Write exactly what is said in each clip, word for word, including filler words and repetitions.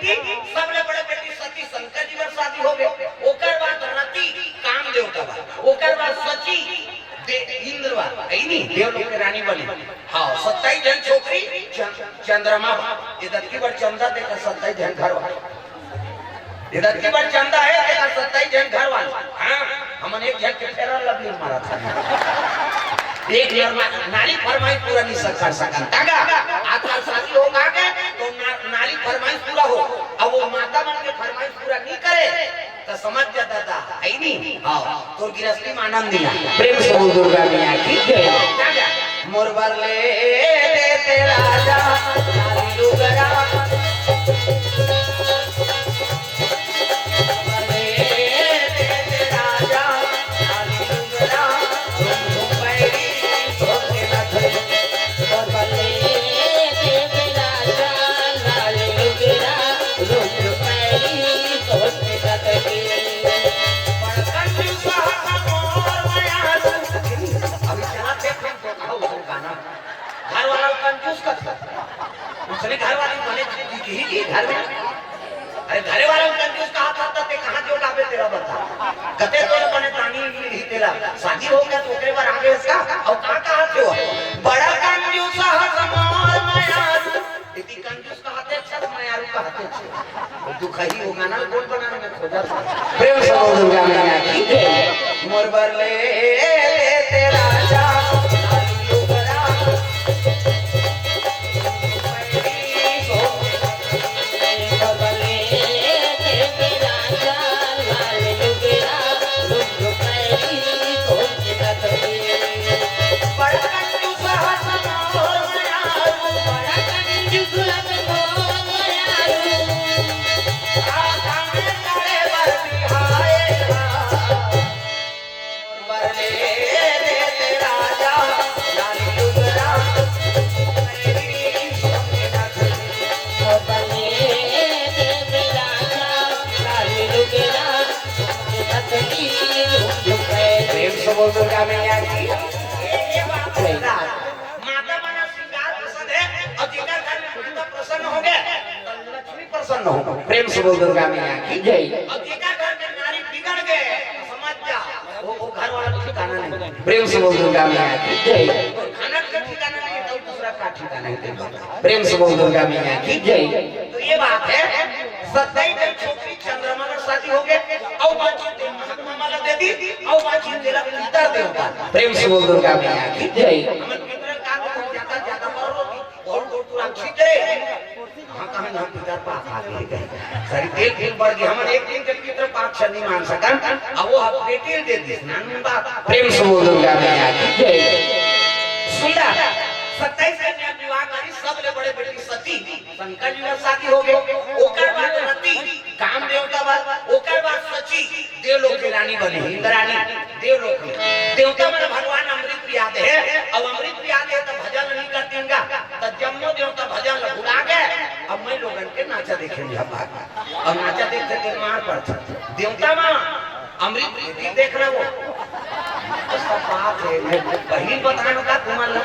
सबले बड़े बेटी सती, शंकर जी बर शादी हो गए। ओकर बाद रति काम देवता बर, ओकर बाद शची दे-, इंद्र बर, है नी, देवलोक के रानी बने। हाँ, सत्ताईस झन छोकरी चं-, चंद्रमा बर। ये दतकी बर चंदा देकर सत्ताईस झन घर वाले। ये दतकी बर चंदा है, तेकर सत्ताईस झन घर वाले। हाँ, हमन एक झन के फेरन लवली मारा था। एक नर-, नारी फरमाइश पूरा नहीं कर सकन। कागा, आजकल शादी हो गा के, तो ना-, नारी फरमाइश पूरा हो। अब वो माता मन के फरमाइश पूरा नहीं करे, तो समझ जा दादा, है नी? हाँ, तो गिरस्ती में आनंद नहीं आए। प्रेम से बोल दुर्गा मैया की जय। कागा, मोर बर ले दे ते राजा, लाली लुगरा। घर वाला कंजूस कर, उसने घर वाली बने की, की, की घर में। अरे, घरे वाला कंजूस कहा था, तब ते कहाँ जो लाबे तेरा बता। कते तोरे बने तानी मिली तेरा। शादी हो गया तो ओकरे बार आगे इसका, और कहाँ कहा थे वो? बड़ा कंजूस है हमार मयारू। इतनी कंजूस कहा थे, अच्छा मयारू कहा थे, अच्छा। दुखही होगा ना, गोल बनाने में खोजा था। प्रेम से बोल दुर्गा मैया की जय। मोर बर ले तेरा जा, प्रेम से बोल दुर्गा मैया की। माता मन श्रृंगार पसंद है, और जेकर घर में माता प्रसन्न हो गए, तो लक्ष्मी प्रसन्न हो। प्रेम से बोल दुर्गा मैया की जय। और जेकर घर में नारी बिगड़ गए, तो समझ जा, वो, वो घर वाला ठिकाना नहीं। प्रेम से बोल दुर्गा मैया की जय। खाना का ठिकाना नहीं, तो दूसरा का ठिकाना है। प्रेम से बोल दुर्गा मैया की जय। तो ये बात है, सत्ताईस झन छोकरी चंद्रमा बर शादी हो गए, और बाकी दिन महात्मा वाला दे दी, और बाकी दिन पितर देवता। प्रेम से बोल दुर्गा मैया की जय। हमर पितर का ज्यादा, ज्यादा और, और, और पूरा छितरे। हाँ, कहाँ ना पितर पाक आ गए। सारी तेल फूल बढ़ गई। हमन एक दिन के पितर पाक से नहीं मान सकन। अब वो हम बेटी दे दी, नानी बात। प्रेम से बोल दुर्गा मैया की जय। सुंदर, सत्ताईस कन्या विवाह करी, सबले बड़े बेटी सती, शंकर जी बर शादी हो गए। ओकर बाद रति, काम देवता बर, ओकर बाद शची, देवलोक के रानी बने, इंद्राणी, देवलोक में। देवता मन भगवान अमृत पिया दे, अब अमृत पिया दे तो भजन नहीं करती का, तो जम्मो देवता भजन ला भुला गए। अब मैं लोगन के नाचा देखेंगे हम भाग, अब नाचा देखते थे मार पड़ता। देवता माँ अमृत प्रीति देख रहे हो? तो सब बात है, मैं पहली बताने का तुम्हारा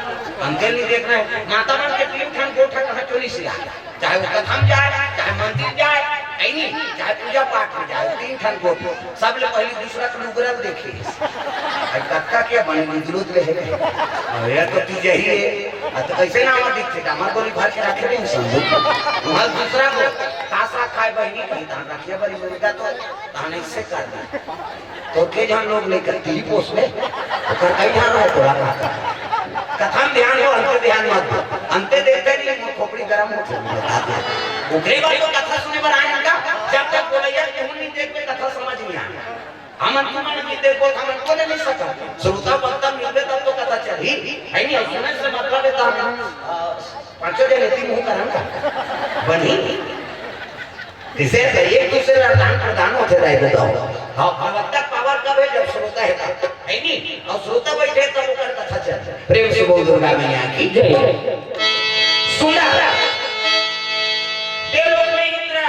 अंजलि देख रहे हैं। माता मन के तीन ठन गोठा कहाँ चोरी से आए, चाहे वो कथा में जाए, चाहे मंदिर जाए, है नहीं, चाहे पूजा पाठ में जाए, तीन ठन गोठ। सब ले पहली दूसरा के लुगरा ल देखे। अब कत्ता क्या बने, लुगरो ले है। अरे तो तू यही है। अब तो कैसे नाम दिखते, हमारे बोली भर के रखे नहीं संदूक। वहाँ दूसरा को तासा खाए बहिनी कहीं, तहाँ रखिया बड़ी मुर्गा तो तहाँ नहीं से कर दी। तो के जहाँ लोग लेकर तीन पोस में, ओकर कई ध्यान रहे तोरा का। कथम ध्यान हो, अंते ध्यान मत दो। अंते देखते नहीं, वो खोपड़ी गरम होते हैं, बता दे। ओकरे बाद तो कथा सुने बर आए इनका, जब तक बोलैया केहू नहीं देखबे, कथा समझ नहीं आए। हम अंतिम में नहीं देखबो, हम अंतिम में नहीं सकब। श्रोता वक्ता मिलबे तब तो कथा चली, है नहीं? और सुने से मतलब है तो हम, अ, पाँचों जन एती मुँह करन का? बनी? किसे से एक दूसरे ला दान प्रदान होते रहे बताओ। हाँ, प्रवक्ता पावर कब है? जब श्रोता है तब, है नी? और श्रोता बैठे तब ओकर कथा चल। प्रेम से बोल दुर्गा मैया की जय। सुंदर। देवलोक में इंद्र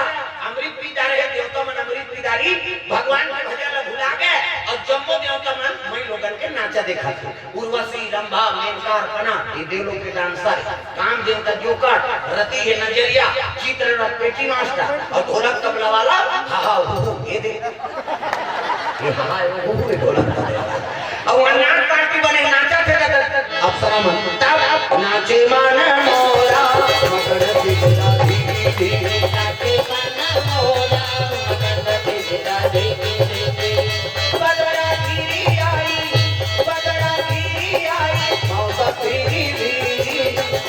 अमृत पी जा रहे, देवता मन अमृत पी जा रही, भगवान के भजन ला भुला गए और जम्मो देवता मन वही लोगन के नाच देखत हे। उर्वशी, रंभा, मेनका, अर्पणा, ये देवलोक के डांसर। काम देवता जोकर, रति हे नजरिया, चित्ररथ पेटी मास्टर अउ ढोलक तबला वाला हा हा हू हू। ये दे, ये हा हा हू हू, ये ढोलक तबला वाला। अउ वहाँ नाच पार्टी बने, नाचा थे जब अप्सरा मन, तब नाचे मन मोरा, मकर चित्ता धीरे धीरे। नाचे मन मोरा, मकर चित्ता धीरे धीरे। बदरा धीरे आई, बदरा धीरे आई, मौसम धीरे धीरे।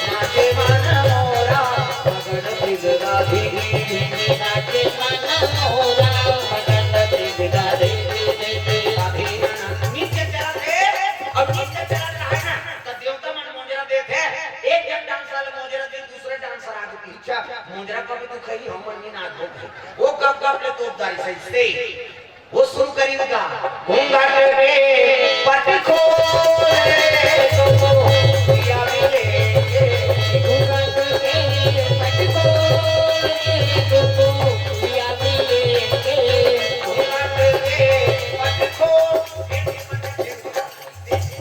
नाचे मन मोरा, मकर चित्ता धीरे धीरे। नाचे मन मोरा, मकर चित्ता धीरे धीरे। अभी नृत्य चलत हे, अब नृत्य चलत रहे ना, त देवता मन मोजरा देत हे। एक झन डांसर वाले मोजरा दे, दूसरे डांसर आगे पीछे मोजरा कभी तो खई, हम मन नी नाच दो। वो गप गप ले तोपदारी सही से। वो शुरू करी का, घूंघट के पट खोल रे तो पिया मिलेंगे। घूंघट के पट खोल रे तो पिया मिलेंगे। घूंघट के पट खोल।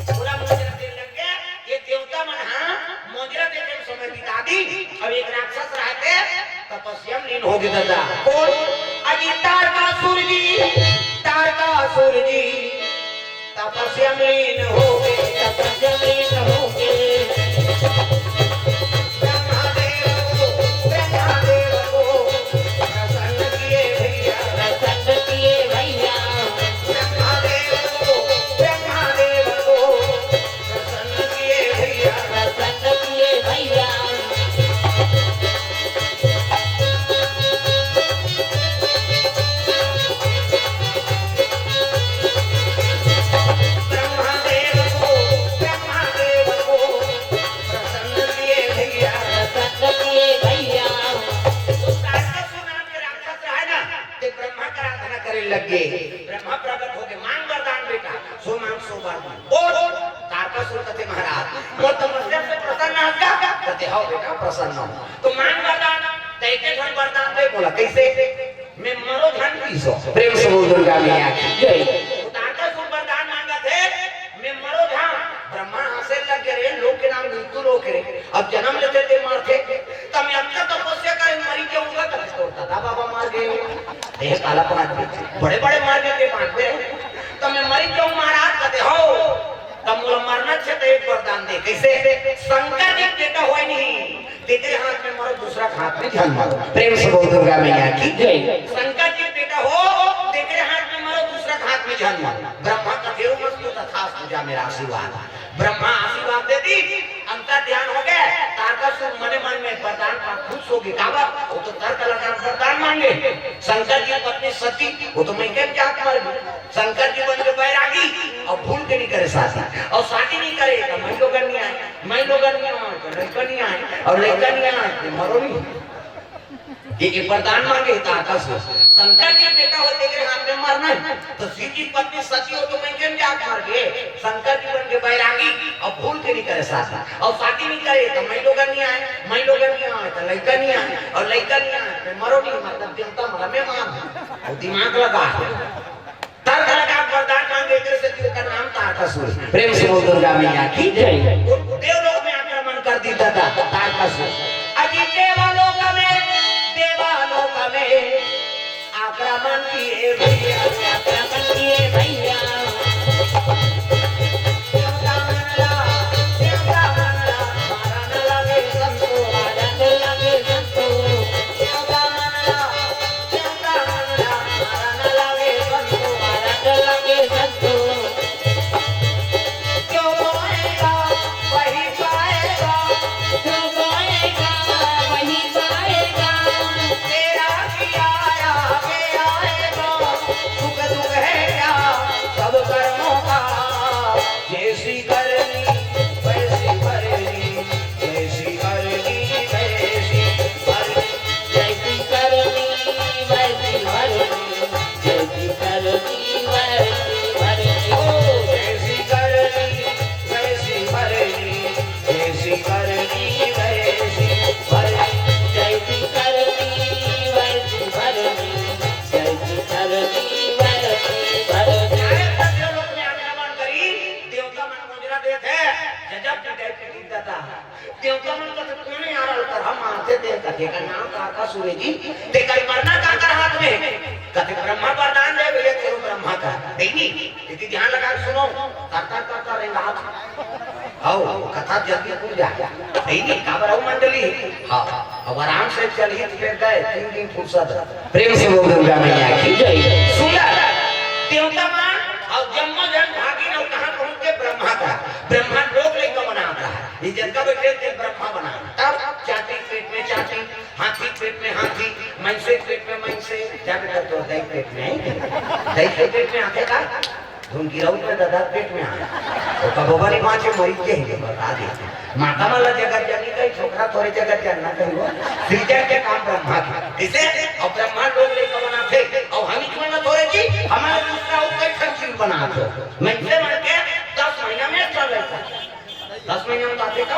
पूरा मोजरा दे लग गया। ये देवता मन हा मोजरा देखे में समय बिता दी। अब एक राक्षस रहते तपस्या में लीन हो गए दादा। कौन? अजी तारकासुर जी, तारकासुर जी तपस्या में लीन हो गए, तपस्या में लीन हो गए। ब्रह्मा देव को, ब्रह्मा देव को प्रसन्न किए भैया, प्रसन्न किए भैया। ब्रह्मा देव को, ब्रह्मा देव को प्रसन्न किए भैया, प्रसन्न किए भैया। ब्रह्मा देव को, ब्रह्मा देव को प्रसन्न किए भैया, प्रसन्न किए भैया। तो तारकासुर नाम के राक्षस रहा ना, ते ब्रह्मा का आराधना करे लग गए। ब्रह्मा प्रकट हो गए, मांग वरदान बेटा, सो मांग सो वर। बोल, तारकासुर कथे महाराज, मोर तपस्या से प्रसन्न हस का? कथे हव बेटा, प्रसन्न हव। तो मांग वरदान, त एक एक ठन वरदान दे बोला, कैसे? मैं मरो झन की सो। प्रेम से बोल दुर्गा मैया की जय। तारकासुर वरदान मांगत हे, मैं मरो झन। ब्रह्मा हंसे लग गए, रे लोक के नाम मृत्यु लोक रे, अब जन्म लेथे ते मरथे, त मैं अतका तपस्या करे मरी जाहूं का, कथे तोर दादा बाबा मर गए। देह काला पहुंच गए, बड़े बड़े मर गए, बांट दे। त मैं मरी जाहूं महाराज, कथे हव। त मोला मरना हे त एक वरदान दे। कैसे? शंकर जी बेटा होय नहीं, तेकरे हाथ में मरो, दूसरा के हाथ में झन मरो। प्रेम से बोल दुर्गा मैया की जय। शंकर जी बेटा हो, तेकरे हाथ में मरो, दूसरा के हाथ में झन मरो। ब्रह्मा कथे मस्तु तथास्तु, जा मेरा आशीर्वाद। ब्रह्मा आशीर्वाद दे दी, अंतर ध्यान हो गए। तारकासुर मने मन में वरदान पा खुश हो गए। काबर? वो तो तर्क लगा वरदान मांगे। शंकर जी पत्नी सती, वो तो मैं क्या जात मर गई। शंकर जी बन के बैरागी, अउ भूल के नहीं करे शादी, अउ शादी नहीं करे त मैं लोगन नहीं आए, मैं लोगन नहीं आए त लड़का नहीं आए, अउ लड़का नहीं आए त मरो नहीं। ये, ये वरदान मांगे हे तारकासुर। शंकर जी बेटा हो, तेरे हाथ में मरना हे, तो शिव जी पत्नी सती हो तो मैं क्या जात मर गए। शंकर जी बन के बैरागी, अउ भूल के नहीं करे शादी, अउ शादी नहीं करे त मैं लोगन नहीं आए, मैं लोगन नहीं आए त लड़का नहीं आए, अउ लड़का नहीं आए त मरो नहीं, मतलब देवता मन में मान। अउ दिमाग लगा। तर्क लगा वरदान मांगे, एकरे सेती ओकर नाम तारकासुर। प्रेम से बोल दुर्गा मैया की जय। वो देवलोक में आक्रमण कर दी दादा, तारकासुर। अजी देवलोक में, देवलोक में आक्रमण किए भैया, आक्रमण किए भैया। देवता मनला, देवता मनला, मारन लगे संतो, मारन लगे संतो। देवता मनला, का सूर्य जी, तेकर परना काकर हाथ में हे? कथे ब्रह्मा वरदान दे भैया, तेरो ब्रह्मा का। नहीं, नहीं, इति ध्यान लगा के सुनो, तर तर तर तर रेंगात। आओ, कथा जल्दी पूरी जा। नहीं, नहीं, काबर आओ मंडली। हाँ, अब आराम से चलही त फेर गए, तीन दिन फुरसत। प्रेम से बोल दुर्गा मैया की जय। सुंदर देवता मन, अउ जम्मो जन भागिन अउ कहाँ पहुँच के ब्रह्मा का, ब्रह्मा लोग लइका बनावत रहा। ये जतका बइठे थे ब्रह्मा बना, तब चाटी पेट में चाटी, हाथी पेट में हाथी, मइनसे पेट में मइनसे, जाबे त तोर दई पेट में आई। दई के पेट में आथे का? धुन गिरऊ में ददा पेट में आए। वो कबो बनी माँ के मरीज के ही बता दे। माता मन ला जगत जननी कही, छोकरा थोरे जगत जनना कही हो। सृजन के काम ब्रह्मा के। इसे अब ब्रह्मा लोग लइका बनाथे, अब हम ही मन ला थोरे जी, हमारे दूसरा अउ कई ठन जीव बनाथे। मइनसे मन के दस महीना में एक ठन लइका। दस महीना में तो आथे का?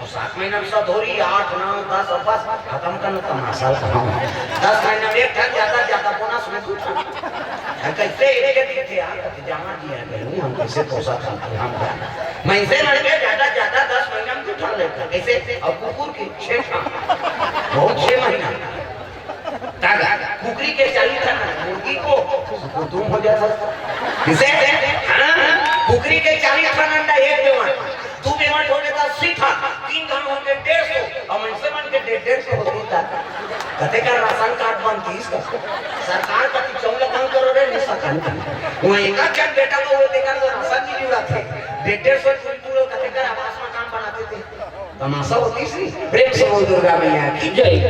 अउ सात महीना में सधोरी, आठ, नौ, दस, अउ बस खतम करना तमाशा ला। हाँ। दस महीना में एक ठन, ज्यादा, ज्यादा बोनस में दू ठन। अउ कइसे एक के दिखे यार, कथे जामा जी हे, नहीं, हम कइसे पोसा था, हम क्या? मइनसे मन के ज्यादा, ज्यादा दस महीना में दू ठन लइका। कइसे? अउ कुकुर के छह ठन। बहुत छह महीना। तागा, कुकरी के चालीस ठन, मुर्गी को, उसको तुम हो जाता। कइसे? हाँ, कुकरी के चालीस ठन अंडा एक बेवंट, दू बेवंट होगे त अस्सी ठन, तीन ठन होगे डेढ़ सौ, अउ मइनसे मन के डेढ़, डेढ़ सौ होतिस त। कथे का राशन कार्ड बनतिस का? सरकार कति चौदह काम करो रे, नहीं सकन। वो एक आध जन बेटा को वो देखा तो राशन नहीं जुड़ा थे। डेढ़, डेढ़ सौ चूल चूल कथे का आवास मकान बनाते थे। तमाशा होतिस। प्रेम से बोल दुर्गा मैया की जय।